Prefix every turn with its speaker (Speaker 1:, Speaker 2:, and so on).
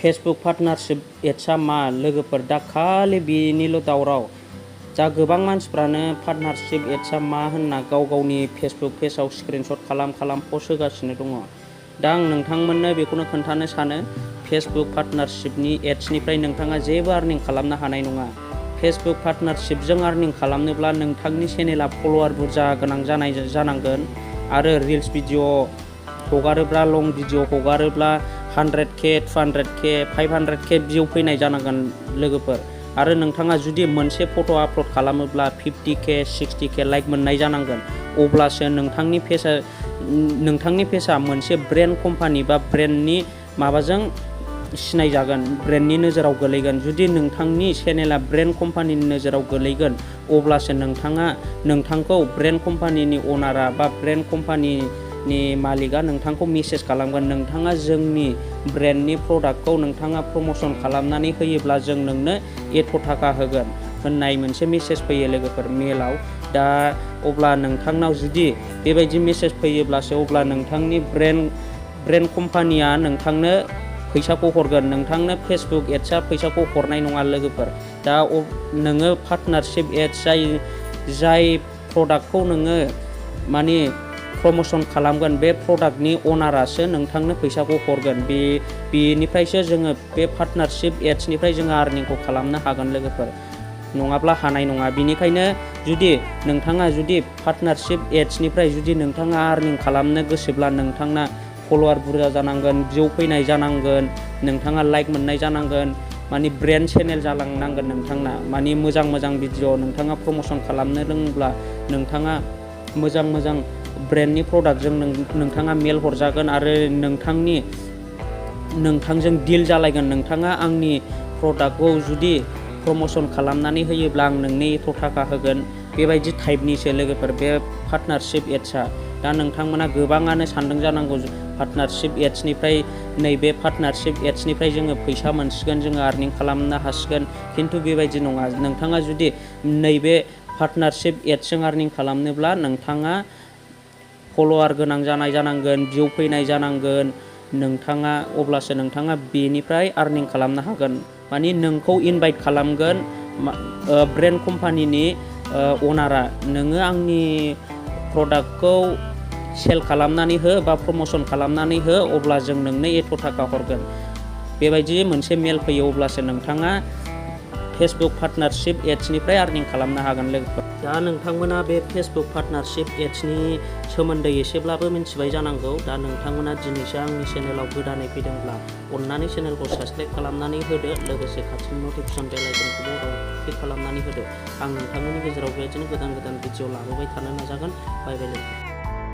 Speaker 1: Facebook partnership एड्सआ मा लोगोफोर दा खालि बेनिल' दावराव जा गोबां मानसिफ्रानो पार्टनारशिप एड्सआ मा होनना गाव गावनि फेसबुक पेजआव स्क्रिनशट खालाम पस्ट होगासिनो दङ। दा आं नोंथांमोननो बेखौनो खोन्थानो सानो फेसबुक पार्टनारशिपनि एड्सनिफ्राय नोंथाङा जेबो आर्निं खालामनो हानाय नङा। फेसबुक पार्टनारशिपजों आर्निं खालामनोब्ला नोंथांनि चेनेला फलोवार बुरजा गोनां जानांगोन आरो रिल्स भिडिअ हगारोब्ला लं भिडिअ हगारोब्ला 100K 200K 500K भिउ फैनाय जानांगोन लोगोफोर। आरो नोंथाङा जुदि मोनसे फट' आपल'ड खालामोब्ला 50K 60K लाइक मोननाय जानांगोन, अब्लासो नोंथांनि पेजआ मोनसे ब्रेन्ड कम्पानि बा ब्रेन्डनि माबाजों सिनायजागोन, ब्रेन्डनि नोजोराव गोलैगोन। जुदि नोंथांनि चेनेला ब्रेन्ड कम्पानिनि नोजोराव गोलैगोन अब्लासो नोंथांखौ ब्रेन्ड कम्पानिनि अनारा बा ब्रेन्ड कम्पानिनि मालिकआ नोंथांखौ मेसेज खालामगोन, नोंथाङा जोंनि ब्रेन्डनि प्रडाक्टखौ नोंथाङा प्रम'सन खालामनानै होयोब्ला जों नोंनो एथ' थाखा होगोन होननाय मोनसे मेसेज फैयो लोगोफोर मेलाव। दा अब्ला नोंथांनाव जुदि बेबायदि मेसेज फैयोब्लासो अब्ला नोंथांनि ब्रेन्ड कम्पानिया नोंथांनो फैसाखौ हरगोन, नोंथांनो फेसबुक एड्सआ फैसाखौ हरनाय नङा लोगोफोर। दा नोङो पार्टनारशिप एड्स जाय प्रडाक्टखौ नोङो माने प्रम'सन खालामगोन बे प्रडाक्टनि अनारासो नोंथांनो फैसाखौ हरगोन। बेनिफ्रायसो जोङो बे पार्टनारशिप एड्सनिफ्राय जोङो आर्निंखौ खालामनो हागोन लोगोफोर, नङाब्ला हानाय नङा। बेनिखायनो नोंथाङा जुदि पार्टनारशिप एड्सनिफ्राय जुदि नोंथाङा आर्निं खालामनो गोसोब्ला नोंथांना फलोवार बुरजा जानांगोन, भिउ फैनाय जानांगोन, नोंथाङा लाइक मोननाय जानांगोन, माने ब्रेन्ड चेनेल जालांनांगोन नोंथांना, माने मोजां भिडिअ नोंथाङा प्रम'सन खालामनो रोङोब्ला नोंथाङा मोजां ब्रेन्डनि प्रडाक्टजों नोंथाङा मेल हरजागोन आरो नोंथांजों डिल जालायगोन। नोंथाङा आंनि प्रडाक्टखौ जुदि प्रम'सन खालामनानै होयोब्ला आं नोंनो एथ' थाखा होगोन, बेबायदि टाइपनिसो लोगोफोर बे पार्टनारशिप एड्सआ। दा नोंथांमोना गोबाङानो सानदों जानांगौ पार्टनारशिप एड्सनिफ्राय नैबे पार्टनारशिप एड्सनिफ्राय जोङो फैसा मोनसिगोन, जोङो आर्निं खालामनो हासिगोन, खिन्थु बेबायदि नङा। नोंथाङा जुदि नैबे पार्टनारशिप एड्सजों आर्निं खालामनोब्ला नोंथाङा फलोवार गोनां जानांगोन, भिउ फैनाय जानांगोन नोंथाङा, अब्लासो नोंथाङा बेनिफ्राय आर्निं खालामनो हागोन। माने नोंखौ इनभाइट खालामगोन ब्रेन्ड कम्पानिनि अनारा, नोङो आंनि प्रडाक्टखौ सेल खालामनानै हो बा प्रम'सन खालामनानै हो अब्ला जों नोंनो एथ' थाखा हरगोन, बेबायदि मोनसे मेल फैयो, अब्लासो नोंथाङा फेसबुक पार्टनारशिप एड्सनिफ्राय आर्निं खालामनो हागोन लोगोफोर। दा नोंथांमोना बे फेसबुक पार्टनारशिप एड्सनि सोमोन्दै एसेब्लाबो मिथिबाय जानांगौ। दा नोंथांमोना दिनैसो आंनि चेनेलाव गोदानै फैदोंब्ला अननानै चेनेलखौ साबस्क्राइब खालामनानै होदो, लोगोसे खाथिनि नटिफिकेसन बेल आइकनखौबो क्लिक खालामनानै होदो। आं नोंथांमोननि गेजेराव बेबायदिनो गोदान भिडिअ लाबोबाय थानो नाजागोन। बाय बाय लोगोफोर।